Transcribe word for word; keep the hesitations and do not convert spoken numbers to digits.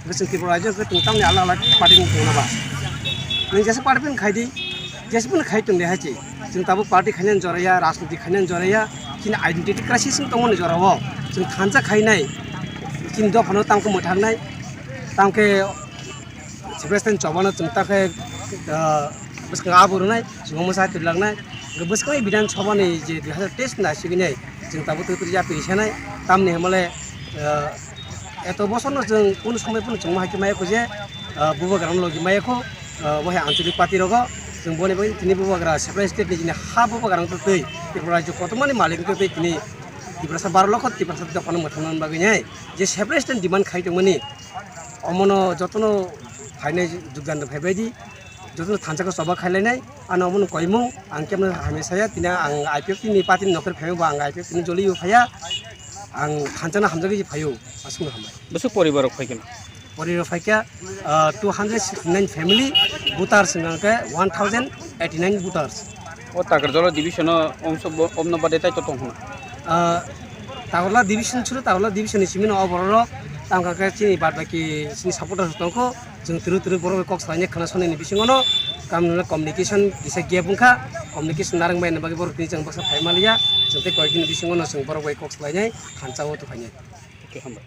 Chwng Tripura rajyo khe chwng tamni alak alak party ni tongna ba. Nwng jesa party phin khai di, jesa phin khai tong de hai chi. Chwng tabuk party khainani joraya, rajniti khainani joraya, chini identity crisis wng tongmani jorao. Chwng thansa khainai, chini dophano tamo khe mwthangnai, tamo khe Sebastian Chobano chwng ta khe, ah, bwskang abo rwnai, chwng mwsa twlaknai. Bwskang Bidhan Sabha ni je dui hazar teis ni naisigwi nai, chwng tabuk twtwrwk yapri sanai, tamni hwnmale, ah, Eto bosorno chwng kunu somoi phano chwngma hai khe maya kho je, ah, bubagrano logi maya kho, ah, bo hai anchalik party rogo chwng boni bagwi tini bubagra separate state ni jini ha bubagrano twi Tripura rajyo kotormani malik wngtwi tini Tiprasa baro lokho Tiprasa dophano mwthangna bagwi nai je separate state demand khai tongmani omono jotono phainai jogdan rok phaibai di. Jotono thansa khe choba khailainai, ano omono koimung, ang kemno hamya saya, tini ang I P F T ni party ni nokher phaio, bo ang I P F T ni joliyo phaiya, ang thansa no hamjagwi phaio, aswkno hambai. Bwswk poribar rok phai khe? Poribar phai khe, ah, two hundred sixty nine family, voters hwnkha khe one thousand eighty nine voters. O Takarjala division o omso bo-, omno bade tai to tong hwnna? Ah, Takarjala division suru, Takarjala division ni simi no o borok rok, tamo khe chini bad baki chini supporters tong kho. Chwng twrwk twrwk borok bai kok salainai khwna sonani bisingo no tamni communication kisa gap wngkha, communication narwk maya ni bagwi borok tini chwng baksa phai manliya, chwng tei koyekdin bisingo no chwng borok bai kok salainai thansa o tongphainai. Okay, hambai.